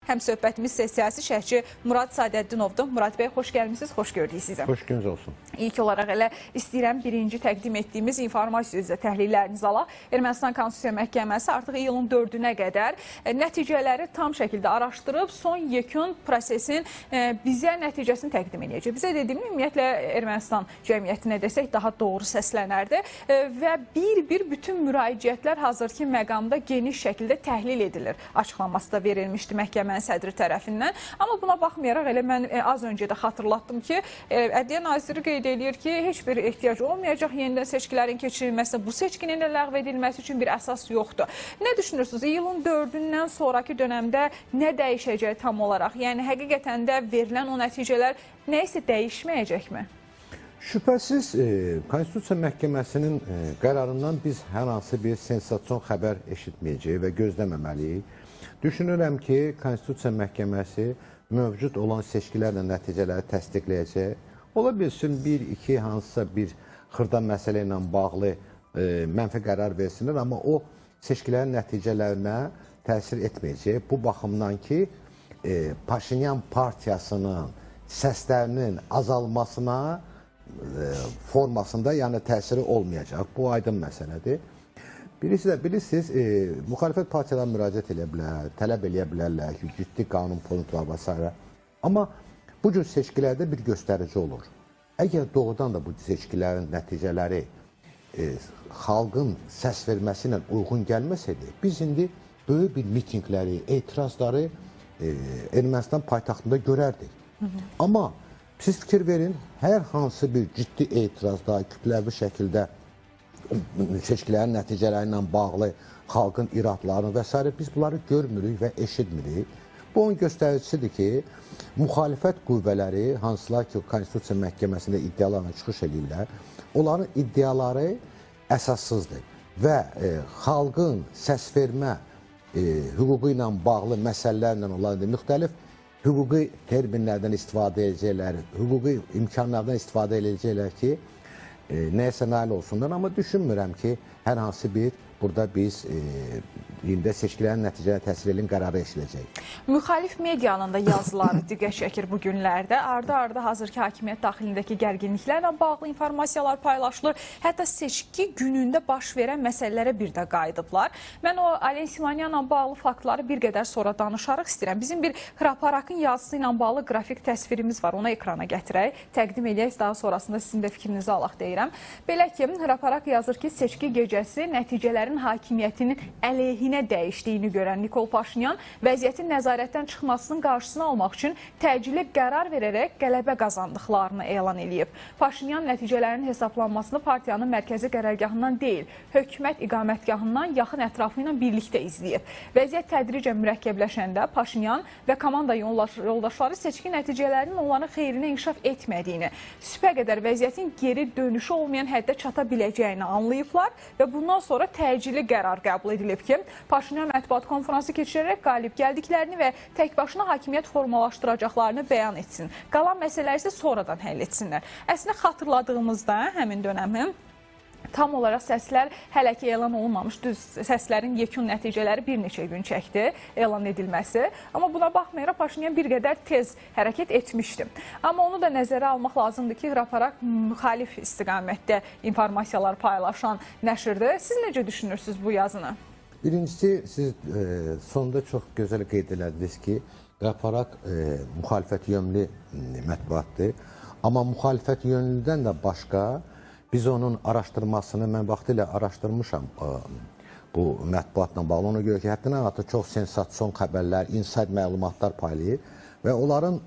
Həm söhbətimiz isə siyasi şərhçi Murad Sadəddinovdur. Murad bəy, xoş gəlmisiniz, xoş gördük sizi. Xoş gününüz olsun. İlk olaraq elə istəyirəm birinci təqdim etdiyimiz informasiya üzrə təhlillərinizi alaq. Ermənistan Konstitusiya Məhkəməsi artıq iyulun 4-ünə qədər nəticələri tam şəkildə araşdırıb son yekun prosesin bizə nəticəsini təqdim edəcək. Bizə dediyim ümumiyyətlə Ermənistan cəmiyyətinə desək daha doğru səslənərdi və bir-bir bütün müraciətlər hazırki məqamda geniş şəkildə təhlil edilir. Açıqlaması da verilmişdi məhkəmənin sədri tərəfindən. Amma buna baxmayaraq elə mən az öncə də xatırlatdım ki, Ədliyyə naziri qeyd eləyir ki, heç bir ehtiyac olmayacaq yenidən seçkilərin keçirilməsinə, bu seçkinin də ləğv edilməsi üçün bir əsas yoxdur. Nə düşünürsünüz? İyulun 4-ündən sonrakı dönəmdə nə dəyişəcək tam olaraq? Yəni həqiqətən də verilən o nəticələr nə isə dəyişməyəcəkmi? Şübhəsiz Konstitusiya Məhkəməsinin qərarından biz hər hansı bir sensasiyon xəbər eşitməyəcəyik və gözləməməliyik. Düşünürəm ki, Konstitusiya Məhkəməsi mövcud olan seçkilərlə nəticələri təsdiqləyəcək. Ola bilsin bir, iki hansısa bir xırda məsələ ilə bağlı mənfi qərar versinlər, amma o seçkilərin nəticələrinə təsir etməyəcək. Bu baxımdan ki, Paşinyan partiyasının səslərinin azalmasına formasında, yəni təsiri olmayacaq. Bu aydın məsələdir. Birisi də bilirsiniz, müxalifət partiyaları müraciət eləyə bilər, tələb eləyə bilərlər ki, ciddi qanun pozuntuları və s. Amma bu cür seçkilərdə bir göstərici olur. Əgər doğrudan da bu seçkilərin nəticələri xalqın səs verməsi ilə uyğun gəlməsəydi, biz indi böyük bir mitinqləri, etirazları Ermənistan paytaxtında görərdik. Amma siz fikir verin, hər hansı bir ciddi etirazda, kütləvi şəkildə seçkilərin nəticələri ilə bağlı xalqın iradlarını və s. biz bunları görmürük və eşitmirik. Bu onun göstəricisidir ki, müxalifət qüvvələri, hansılar ki, Konstitusiya Məhkəməsində iddialarla çıxış edirlər, onların iddiaları əsassızdır və xalqın səs vermə hüququ ilə bağlı məsələlərlə onlar müxtəlif hüquqi terminlərdən istifadə edəcəklər, hüquqi imkanlardan istifadə edəcəklər ki, nəyəsə nail olsunlar. Amma düşünmürəm ki, hər hansı bir burada biz indi seçkilərin nəticələrine təsir eləyən qərarı eşidəcəyik. Müxalif medianın da yazıları diqqət çəkir bu günlərdə. Ardı-ardı hazırki hakimiyyət daxilindəki gərginliklərlə bağlı informasiyalar paylaşılır. Hətta seçki günündə baş verən məsələlərə bir də qayıdıblar. Mən o Alen Simonyanla bağlı faktları bir qədər sonra danışarıq istəyirəm. Bizim bir Hraparakın yazısı ilə bağlı qrafik təsvirimiz var. Onu ekrana gətirək, təqdim eləyək. Daha sonrasında sizin də fikrinizi alaq deyirəm. Belə ki, Hraparak yazır ki, seçki gecəsi nəticələrin hakimiyyətinin əleyhinə dəyişdiyini görən Nikol Paşinyan vəziyyətin nəzarətdən çıxmasının qarşısını almaq üçün təcili qərar verərək qələbə qazandıqlarını elan eləyib. Paşinyan nəticələrin hesablanmasını partiyanın mərkəzi qərargahından deyil, hökumət iqamətgahından yaxın ətrafı ilə birlikdə izləyib. Vəziyyət tədricən mürəkkəbləşəndə Paşinyan və komanda yoldaşları seçki nəticələrinin onların xeyrinə inkişaf etmədiyini, sübhə qədər vəziyyətin geri dönüşü olmayan həddə çata biləcəyini anlayıblar və bundan sonra təcili qərar qəbul edilib ki, Paşinyan mətbuat konfransı keçirərək qalib gəldiklərini və tək başına hakimiyyət formalaşdıracaqlarını bəyan etsin. Qalan məsələləri isə sonradan həll etsinlər. Əslində xatırladığımızda həmin dönəmi tam olaraq səslər hələ ki elan olunmamış, düz səslərin yekun nəticələri bir neçə gün çəkdi elan edilməsi. Amma buna baxmayaraq Paşinyan bir qədər tez hərəkət etmişdi. Amma onu da nəzərə almaq lazımdır ki, Hraparak müxalif istiqamətdə informasiyalar paylaşan nəşrdir. Siz necə düşünürsünüz bu yazını? Birincisi, siz sonda çox gözəl qeyd elədiniz ki, Hraparak müxalifət yönlü mətbuatdır. Amma müxalifət yönlüdən də başqa biz onun araşdırmasını, mən vaxtilə araşdırmışam bu mətbuatla bağlı. Ona görə ki, həddindən artıq çox sensasiyon xəbərlər, inside məlumatlar paylayır və onların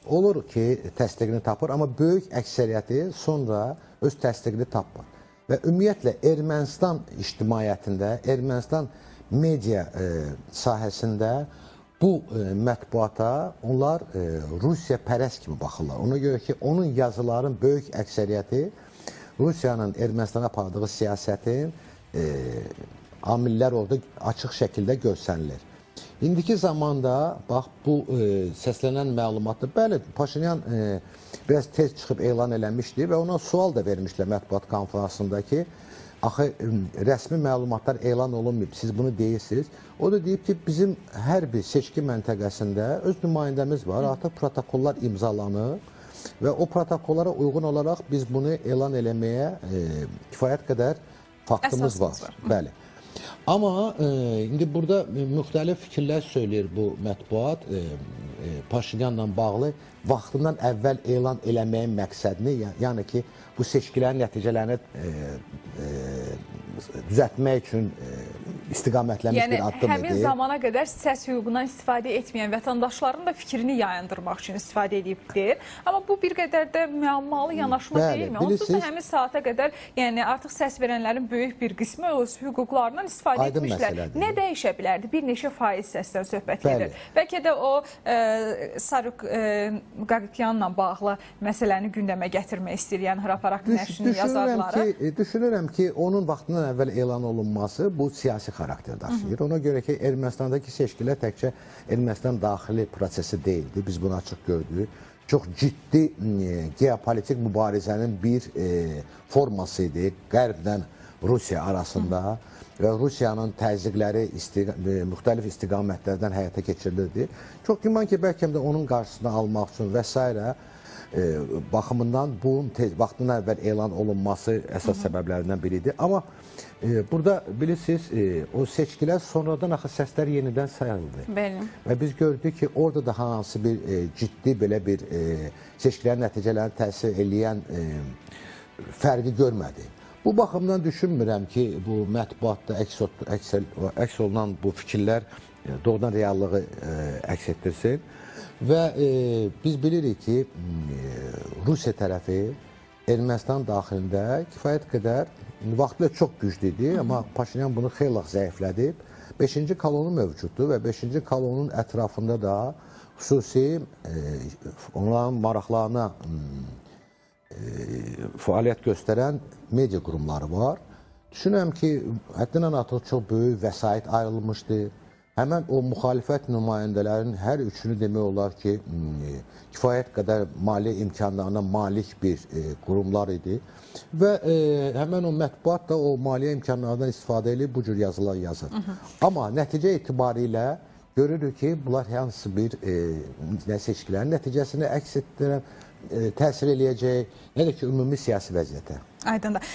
olur ki, təsdiqini tapır, amma böyük əksəriyyəti sonra öz təsdiqini tapmır. Və ümumiyyətlə Ermənistan ictimaiyyətində, Ermənistan media sahəsində bu mətbuata onlar Rusiya pərəst kimi baxırlar. Ona görə ki, onun yazılarının böyük əksəriyyəti Rusiyanın Ermənistana apardığı siyasətin amillər orada açıq şəkildə göstərilir. İndiki zamanda bax bu səslənən məlumatda bəli Paşinyan biraz tez çıxıb elan eləmişdi və ona sual da vermişlər mətbuat konfransında ki, Axı rəsmi məlumatlar elan olunmayıb, siz bunu deyirsiniz. O da deyib ki, bizim hər bir seçki məntəqəsində öz nümayəndəmiz var, artıq protokollar imzalanıb və o protokollara uyğun olaraq biz bunu elan eləməyə kifayət qədər faktımız var. Bəli. Amma indi burada müxtəlif fikirlər söyləyir bu mətbuat Paşinyanla bağlı vaxtından əvvəl elan eləməyin məqsədini, yəni ki, bu seçkilərin nəticələrini düzəltmək üçün istiqamətlənmiş yəni, bir addım idi. Həmin zamana qədər səs hüququndan istifadə etməyən vətəndaşların da fikrini yayındırmaq üçün istifadə edib deyir. Amma bu bir qədər də müəmmalı yanaşma deyilmi? Onsuz da həmin saata qədər, yəni artıq səs verənlərin böyük bir qismi öz hüquqlarından istifadə aydın etmişlər. Məsələdir. Nə dəyişə bilərdi? Bir neçə faiz səsdən söhbət gedir. Bəlkə də o Saruk Qaqikyanla bağlı məsələni gündəmə gətirmək istəyir, yəni Hraparak nəşrinin yazarları. Düşünürəm ki, onun vaxtından əvvəl elan olunması bu siyasi xarakter daşıyır. Ona görə ki, Ermənistandakı seçkilər təkcə Ermənistan daxili prosesi deyildi. Biz bunu açıq gördük. Çox ciddi geopolitik mübarizənin bir forması idi Qərblə Rusiya arasında və Rusiyanın təzyiqləri müxtəlif istiqamətlərdən həyata keçirilirdi. Çox güman ki, bəlkə də onun qarşısını almaq üçün və s. Baxımından bunun vaxtından əvvəl elan olunması əsas səbəblərindən biridir. Amma burada bilirsiniz, o seçkilər sonradan axı səslər yenidən sayıldı. Bəli. Və biz gördük ki, orada da hansı bir ciddi belə bir seçkilərin nəticələrini təsir eləyən fərqi görmədi. Bu baxımdan düşünmürəm ki, bu mətbuatda əks olunan bu fikirlər doğrudan reallığı əks etdirsin. Və biz bilirik ki, Rusiya tərəfi Ermənistan daxilində kifayət qədər vaxtilə çox güclü idi, amma Paşinyan bunu xeyli zəiflədib. 5-ci kolonu mövcuddur və 5-ci kolonun ətrafında da xüsusi onların maraqlarına fəaliyyət göstərən media qurumları var. Düşünürəm ki, həddindən artıq çox böyük vəsait ayrılmışdı. Həmən o müxalifət nümayəndələrinin hər üçünü demək olar ki, kifayət qədər maliyyə imkanlarına malik bir qurumlar idi. Və həmən o mətbuat da o maliyyə imkanlarından istifadə edib bu cür yazılar yazır. Amma nəticə etibarilə görürük ki, bunlar hansı bir seçkilərin nəticəsini əks etdirən, təsir eləyəcək, nə də ki, ümumi siyasi vəziyyətə. Aydındır.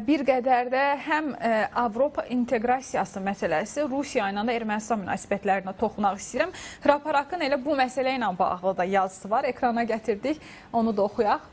Bir qədər də həm Avropa inteqrasiyası məsələsi Rusiya ilə də Ermənistan münasibətlərinə toxunmaq istəyirəm. Hraparakın elə bu məsələ ilə bağlı da yazısı var. Ekrana gətirdik, onu da oxuyaq.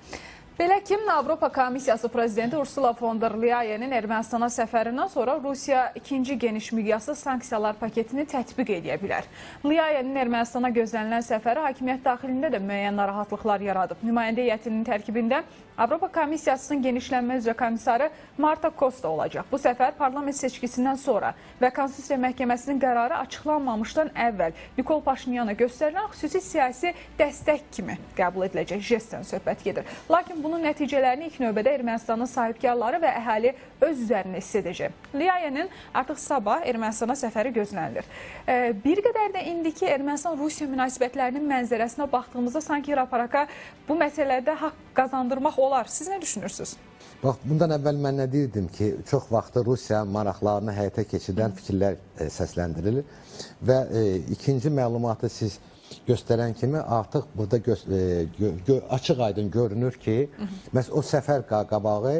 Belə ki, Avropa Komissiyası Prezidenti Ursula von der Leyen'in Ermənistana səfərindən sonra Rusiya ikinci geniş miqyaslı sanksiyalar paketini tətbiq edə bilər. Leyen'in Ermənistana gözlənilən səfəri hakimiyyət daxilində də müəyyən narahatlıqlar yaradıb. Nümayəndə heyətinin tərkibində Avropa Komissiyasının genişlənmə üzrə komissarı Marta Costa olacaq. Bu səfər parlament seçkisindən sonra və Konstitusiya Məhkəməsinin qərarı açıqlanmamışdan əvvəl Nikol Paşinyana göstərilən xüsusi siyasi dəstək kimi qəbul ediləcək jestdən söhbət gedir. Lakin bunun nəticələrini ilk növbədə Ermənistanın sahibkarları və əhali öz üzərində hiss edəcək. Leyen'in artıq sabah Ermənistana səfəri gözlənilir. Bir qədər də indiki Ermənistan-Rusiya münasibətlərinin mənzərəsinə baxdığımızda sanki Hraparaka bu məsələdə haqq qazandırmaq olar. Siz nə düşünürsünüz? Bax, bundan əvvəl mən nə deyirdim ki, çox vaxtı Rusiya maraqlarını həyata keçirdən fikirlər səsləndirilir və ikinci məlumatı siz göstərən kimi artıq burada açıq aydın görünür ki, məsələn, o səfər qabağı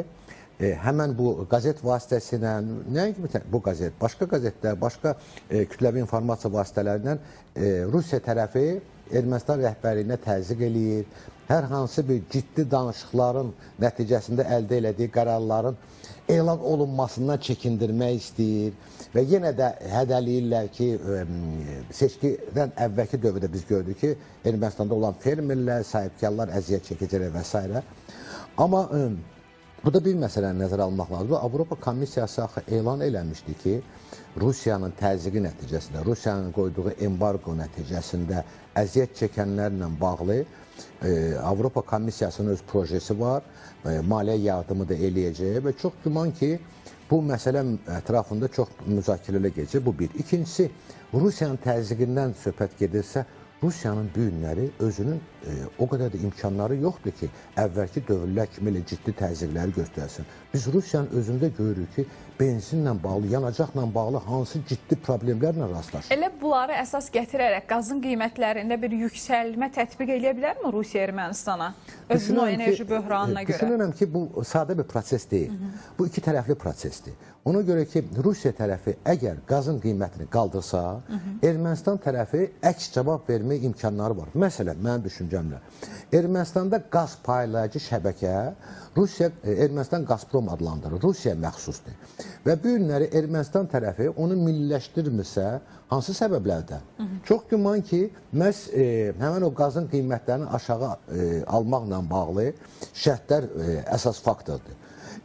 həmən bu qəzet vasitəsilə, nəinki bu qəzet, başqa qəzetlər, başqa kütləvi informasiya vasitələrindən Rusiya tərəfi Ermənistan rəhbərliyinə təzyiq eləyir. Hər hansı bir ciddi danışıqların nəticəsində əldə elədiyi qərarların elan olunmasından çəkindirmək istəyir və yenə də hədələyirlər ki, seçkidən əvvəlki dövrdə biz gördük ki, Ermənistanda olan fermerlər, sahibkarlar əziyyət çəkəcəklər və s. Amma burada bir məsələni nəzərə almaq lazımdır. Avropa Komissiyası axı elan eləmişdi ki, Rusiyanın təzyiqi nəticəsində, Rusiyanın qoyduğu embargo nəticəsində əziyyət çəkənlərlə bağlı Avropa Komissiyasının öz projesi var, maliyyə yardımı da eləyəcək və çox güman ki, bu məsələ ətrafında çox müzakirələr gedəcək. Bu bir. İkincisi, Rusiyanın təzyiqindən söhbət gedirsə, Rusiyanın bu günləri özünün o qədər də imkanları yoxdur ki, əvvəlki dövrlər kimi elə ciddi təzyiqləri göstərsin. Biz Rusiyanın özündə görürük ki, benzinlə bağlı, yanacaqla bağlı hansı ciddi problemlərlə rastlaşır. Elə bunları əsas gətirərək qazın qiymətlərində bir yüksəlmə tətbiq eləyə bilərmi Rusiya Ermənistana? Özünün o enerji böhranına görə. Düşünürəm ki, bu sadə bir proses deyil. Bu iki tərəfli prosesdir. Ona görə ki, Rusiya tərəfi əgər qazın qiymətini qaldırsa, Ermənistan tərəfi əks cavab vermək imkanları var. Məsələn, mənim düşüncəmlə, Ermənistanda qaz paylayıcı şəbəkə Rusiya, Ermənistan Qazprom adlandırır, Rusiya məxsusdur. Və bu günləri Ermənistan tərəfi onu milliləşdirmirsə, hansı səbəblərdən? Çox güman ki, məhz həmən o qazın qiymətlərini aşağı almaqla bağlı şərtlər əsas faktordur.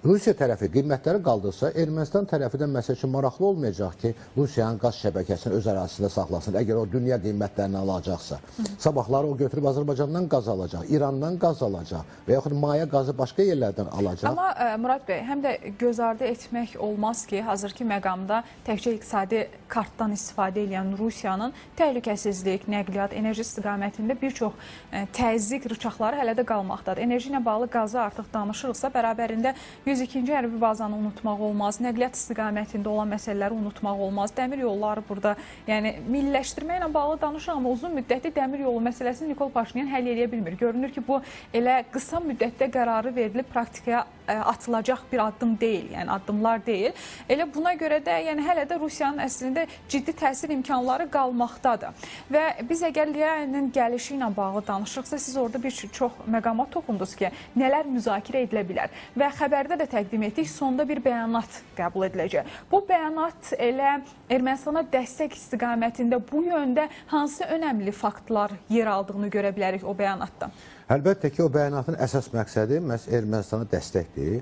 Rusiya tərəfi qiymətləri qaldırsa, Ermənistan tərəfi də məsəl üçün maraqlı olmayacaq ki, Rusiyanın qaz şəbəkəsini öz ərazisində saxlasın. Əgər o dünya qiymətlərini alacaqsa, sabahları o götürüb Azərbaycandan qaz alacaq, İrandan qaz alacaq və yaxud maye qazı başqa yerlərdən alacaq. Amma Murad bəy, həm də göz ardı etmək olmaz ki, hazırki məqamda təkcə iqtisadi kartdan istifadə edən Rusiyanın təhlükəsizlik, nəqliyyat, enerji istiqamətində bir çox təzyiq rıçaqları hələ də qalmaqdadır. Enerji ilə bağlı qazı artıq danışırıqsa, bərabərində 102-ci hərbi bazanı unutmaq olmaz, nəqliyyat istiqamətində olan məsələləri unutmaq olmaz, dəmir yolları burada, yəni milliləşdirmə ilə bağlı danışır, amma uzun müddətli dəmir yolu məsələsini Nikol Paşinyan həll eləyə bilmir. Görünür ki, bu elə qısa müddətdə qərarı verilib praktikaya atılacaq bir addım deyil, yəni addımlar deyil. Elə buna görə də yəni hələ də Rusiyanın əslində ciddi təsir imkanları qalmaqdadır. Və biz əgər Liyanin gəlişi ilə bağlı danışırıqsa, siz orada bir çox məqama toxundunuz ki, nələr müzakirə edilə bilər. Və xəbərdə də təqdim etdik, sonda bir bəyanat qəbul ediləcək. Bu bəyanat elə Ermənistana dəstək istiqamətində bu yöndə hansı önəmli faktlar yer aldığını görə bilərik o bəyanatda? Əlbəttə ki, o bəyanatın əsas məqsədi məhz Ermənistana dəstəkdir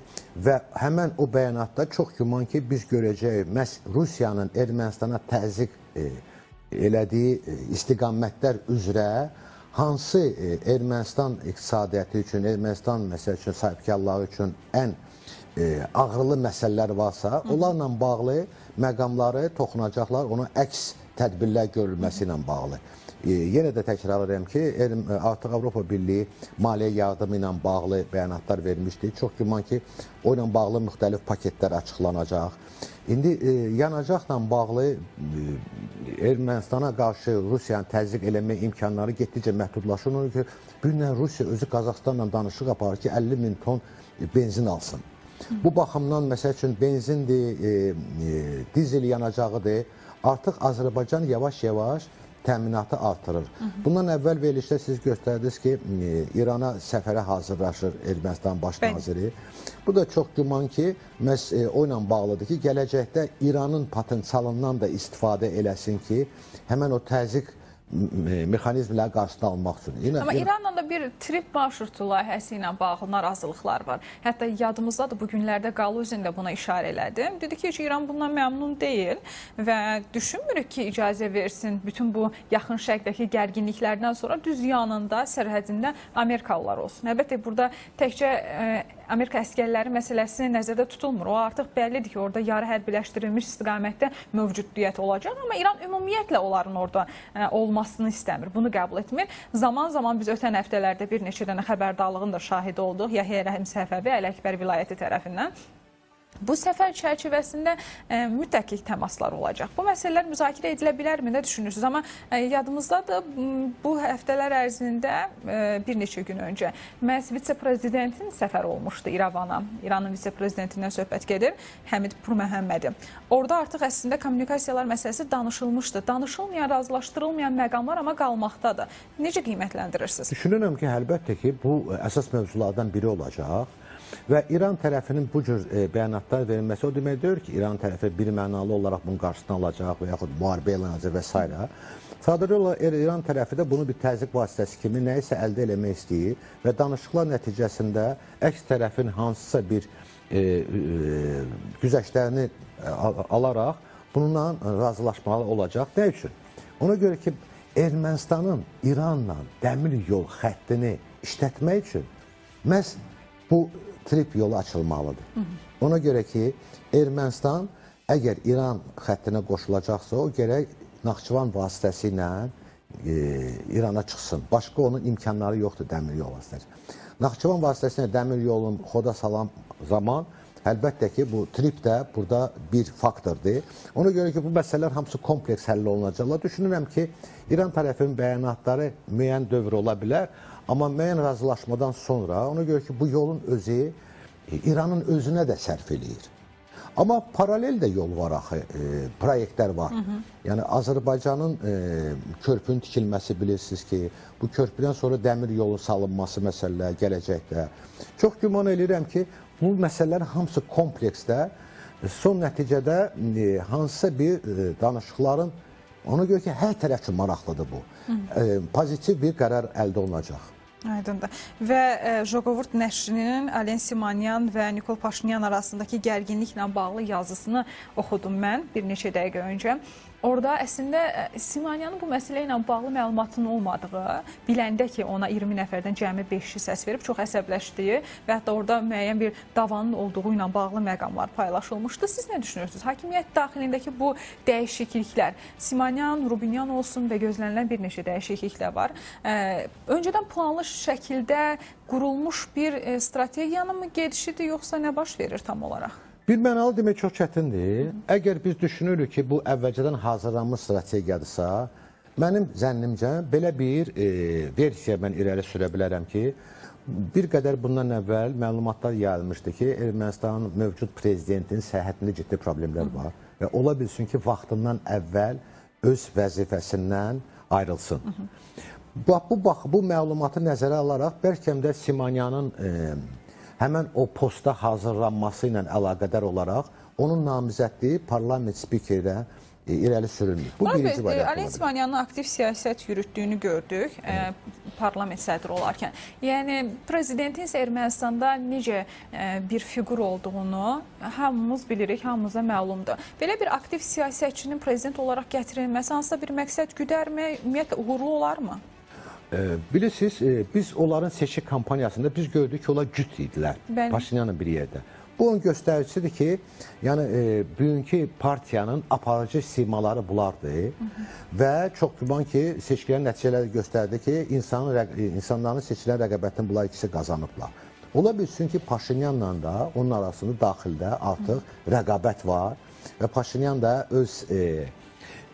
və həmən o bəyanatda çox güman ki, biz görəcəyik məhz Rusiyanın Ermənistana təzyiq elədiyi istiqamətlər üzrə hansı Ermənistan iqtisadiyyatı üçün, Ermənistan məsəl üçün sahibkarları üçün ən ağrılı məsələlər varsa, onlarla bağlı məqamları toxunacaqlar, ona əks tədbirlər görülməsi ilə bağlı. Yenə də təkrar edirəm ki, artıq Avropa Birliyi maliyyə yardımı ilə bağlı bəyanatlar vermişdi. Çox güman ki, o ilə bağlı müxtəlif paketlər açıqlanacaq. İndi yanacaqla bağlı Ermənistana qarşı Rusiyanın təzyiq eləmə imkanları getdikcə məhdudlaşır. Ona görə ki, bu günlər Rusiya özü Qazaxıstanla danışıq aparır ki, 50 min ton benzin alsın. Bu baxımdan, məsəl üçün, benzindir, dizel yanacağıdır. Artıq Azərbaycan yavaş-yavaş təminatı artırır. Bundan əvvəl verilişdə siz göstərdiniz ki, İrana səfərə hazırlaşır Ermənistan baş naziri. Bu da çox güman ki, məhz o ilə bağlıdır ki, gələcəkdə İranın potensialından da istifadə eləsin ki, həmən o təzyiq mexanizmləri qarşısını almaq üçün. Amma İranla da bir trip marşrutu layihəsi ilə bağlı narazılıqlar var. Hətta yadımızdadır, bu günlərdə Qaluzin də buna işarə elədi. Dedi ki, heç İran bundan məmnun deyil və düşünmürük ki, icazə versin bütün bu yaxın şərqdəki gərginliklərdən sonra düz yanında, sərhədində Amerikalılar olsun. Əlbəttə, burada təkcə Amerika əsgərləri məsələsi nəzərdə tutulmur. O artıq bəllidir ki, orada yarı hərbiləşdirilmiş istiqamətdə mövcuddiyyət olacaq. Amma İran ümumiyyətlə onların orada olmasını istəmir, bunu qəbul etmir. Zaman-zaman biz ötən həftələrdə bir neçə dənə xəbərdarlığın da şahidi olduq. Yahya Rəhim Səfəvi, Ələkbər vilayəti tərəfindən. Bu səfər çərçivəsində mütləq təmaslar olacaq. Bu məsələlər müzakirə edilə bilərmi, nə düşünürsünüz? Amma yadımızdadır, bu həftələr ərzində bir neçə gün öncə məhz vitse-prezidentin səfəri olmuşdu İrəvana. İranın vitse-prezidentindən söhbət gedir, Həmid Purməhəmmədi. Orada artıq əslində kommunikasiyalar məsələsi danışılmışdı. Danışılmayan, razılaşdırılmayan məqamlar amma qalmaqdadır. Necə qiymətləndirirsiniz? Düşünürəm ki, əlbəttə ki, bu əsas mövzulardan biri olacaq. Və İran tərəfinin bu cür bəyanatlar verilməsi o demək deyil ki, İran tərəfi bir mənalı olaraq bunun qarşısını alacaq və yaxud müharibə elan edəcək və s. Sadəcə olaraq İran tərəfi də bunu bir təzyiq vasitəsi kimi nəyisə əldə eləmək istəyir və danışıqlar nəticəsində əks tərəfin hansısa bir güzəştlərini alaraq bununla razılaşmalı olacaq. Nə üçün? Ona görə ki, Ermənistanın İranla dəmir yol xəttini işlətmək üçün məhz bu trip yolu açılmalıdır. Ona görə ki, Ermənistan əgər İran xəttinə qoşulacaqsa, o gərək Naxçıvan vasitəsilə İrana çıxsın. Başqa onun imkanları yoxdur dəmir yol vasitəsilə. Naxçıvan vasitəsilə dəmir yolun xoda salan zaman əlbəttə ki, bu trip də burada bir faktordur. Ona görə ki, bu məsələlər hamısı kompleks həll olunacaqlar. Düşünürəm ki, İran tərəfinin bəyanatları müəyyən dövr ola bilər, amma müəyyən razılaşmadan sonra ona görə ki, bu yolun özü İranın özünə də sərf eləyir. Amma paralel də yol var axı, proyektlər var. Yəni Azərbaycanın körpünün tikilməsi bilirsiniz ki, bu körpüdən sonra dəmir yolu salınması məsələlər gələcəkdə. Çox güman eləyirəm ki, bu məsələlərin hamısı kompleksdə son nəticədə hansısa bir danışıqların, ona görə ki, hər tərəf üçün maraqlıdır bu. Pozitiv bir qərar əldə olunacaq. Aydındır. Və Jogovurt nəşrinin Alen Simonyan və Nikol Paşinyan arasındakı gərginliklə bağlı yazısını oxudum mən bir neçə dəqiqə öncə. Orada əslində Simonyanın bu məsələ ilə bağlı məlumatının olmadığı, biləndə ki, ona 20 nəfərdən cəmi 5-i səs verib, çox əsəbləşdiyi və hətta orada müəyyən bir davanın olduğu ilə bağlı məqamlar paylaşılmışdı. Siz nə düşünürsünüz? Hakimiyyət daxilindəki bu dəyişikliklər, Simonyan, Rubinyan olsun və gözlənilən bir neçə dəyişikliklər var. Öncədən planlı şəkildə qurulmuş bir strategiyanın mı gedişidir, yoxsa nə baş verir tam olaraq? Bir mənalı demək çox çətindir. Əgər biz düşünürük ki, bu əvvəlcədən hazırlanmış strategiyadırsa, mənim zənnimcə belə bir versiya mən irəli sürə bilərəm ki, bir qədər bundan əvvəl məlumatlar yayılmışdı ki, Ermənistanın mövcud prezidentinin səhhətində ciddi problemlər var və ola bilsin ki, vaxtından əvvəl öz vəzifəsindən ayrılsın. Bu məlumatı nəzərə alaraq bəlkə də Simonyanın həmən o posta hazırlanması ilə əlaqədar olaraq onun namizədliyi parlament spikerə irəli sürülmür. Bu birinci variant. Alen Simonyanın aktiv siyasət yürütdüyünü gördük parlament sədri olarkən. Yəni prezidentin isə Ermənistanda necə bir fiqur olduğunu hamımız bilirik, hamımıza məlumdur. Belə bir aktiv siyasətçinin prezident olaraq gətirilməsi hansısa bir məqsəd güdərmi, ümumiyyətlə uğurlu olarmı? Bilirsiniz, biz onların seçki kampaniyasında biz gördük ki, onlar cüt idilər Paşinyanla bir yerdə. Bu onun göstəricisidir ki, yəni bugünkü partiyanın aparıcı simaları bunlardır və çox güman ki, seçkilərin nəticələri göstərdi ki, insanların seçilən rəqabətini bunlar ikisi qazanıblar. Ola bilsin ki, Paşinyanla da onun arasında daxildə artıq rəqabət var və Paşinyan da öz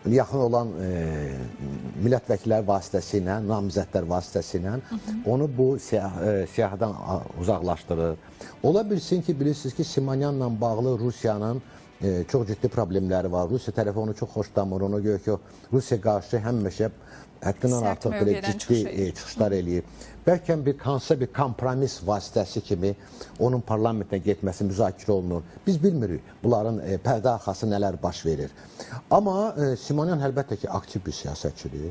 yaxın olan millət vəkilləri vasitəsilə, namizədlər vasitəsilə onu bu siyahıdan uzaqlaşdırır. Ola bilsin ki, bilirsiniz ki, Simonyanla bağlı Rusiyanın çox ciddi problemləri var. Rusiya tərəfi onu çox xoşlamır. Ona görə ki, Rusiya qarşı həmişə həddindən artıq belə ciddi çıxışlar eləyir. Bəlkə bir hansısa bir kompromis vasitəsi kimi onun parlamentinə getməsi müzakirə olunur. Biz bilmirik bunların pərdə arxası nələr baş verir. Amma Simonyan əlbəttə ki, aktiv bir siyasətçidir.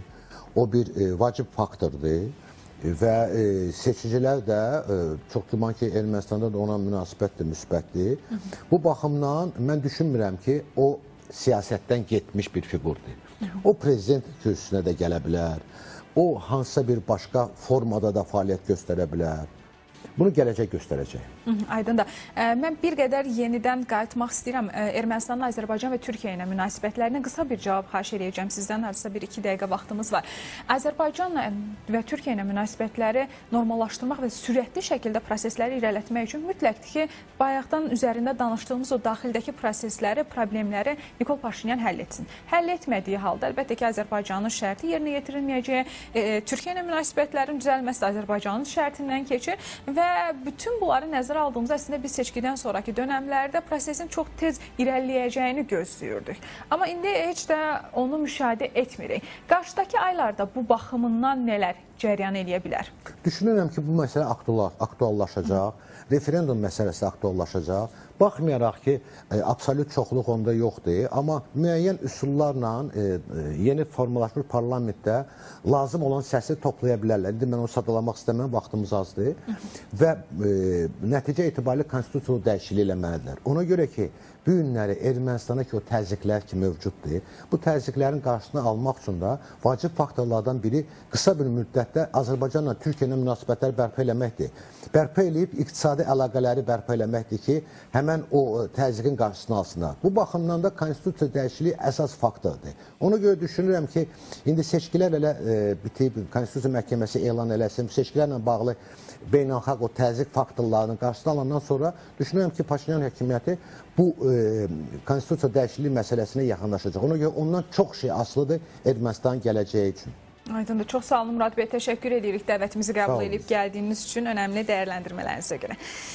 O bir vacib faktordur və seçicilər də çox güman ki, Ermənistanda da ona münasibət də müsbətdir. Bu baxımdan mən düşünmürəm ki, o siyasətdən getmiş bir fiqurdur. O prezident kürsüsünə də gələ bilər. O hansısa bir başqa formada da fəaliyyət göstərə bilər. Bunu gələcək göstərəcək. Aydın da. Mən bir qədər yenidən qayıtmaq istəyirəm. Ermənistanın Azərbaycan və Türkiyə ilə münasibətlərinə qısa bir cavab xahiş eləyəcəm sizdən. Hardasa 1-2 dəqiqə vaxtımız var. Azərbaycanla və Türkiyə ilə münasibətləri normallaşdırmaq və sürətli şəkildə prosesləri irəlilətmək üçün mütləqdir ki, bayaqdan üzərində danışdığımız o daxildəki prosesləri, problemləri Nikol Paşinyan həll etsin. Həll etmədiyi halda əlbəttə ki, Azərbaycanın şərti yerinə yetirilməyəcək, Türkiyə ilə münasibətlərin düzəlməsi də Azərbaycanın şərtindən keçir və bütün bunları nəzərə aldığımızda əslində biz seçkidən sonraki dönəmlərdə prosesin çox tez irəliləyəcəyini gözləyirdik. Amma indi heç də onu müşahidə etmirik. Qarşıdakı aylarda bu baxımından nələr cəryan eləyə bilər? Düşünürəm ki, bu məsələ aktuallaşacaq. Referendum məsələsi aktuallaşacaq. Baxmayaraq ki, absolut çoxluq onda yoxdur, amma müəyyən üsullarla yeni formalaşmış parlamentdə lazım olan səsi toplaya bilərlər. İndi mən onu sadalamaq istəmirəm, vaxtımız azdır. Və nəticə etibarilə konstitusiya dəyişikliyi eləməlidirlər. Ona görə ki, bu günləri Ermənistana ki, o təzyiqlər ki mövcuddur, bu təzyiqlərin qarşısını almaq üçün də vacib faktorlardan biri qısa bir müddətdə növbətdə Azərbaycanla Türkiyənin münasibətləri bərpa eləməkdir. Bərpa eləyib iqtisadi əlaqələri bərpa eləməkdir ki, həmən o təzyiqin qarşısını alsınlar. Bu baxımdan da konstitusiya dəyişikliyi əsas faktordur. Ona görə düşünürəm ki, indi seçkilər elə bitib, Konstitusiya Məhkəməsi elan eləsin, seçkilərlə bağlı beynəlxalq o təzyiq faktorlarının qarşısını alandan sonra düşünürəm ki, Paşinyan hökuməti bu konstitusiya dəyişikliyi məsələsinə yaxınlaşacaq. Ona görə ondan çox şey asılıdır Ermənistanın gələcəyi üçün. Aydındır. Çox sağ olun Murad bəy. Təşəkkür edirik dəvətimizi qəbul olun. edib gəldiyiniz üçün önəmli dəyərləndirmələrinizə görə.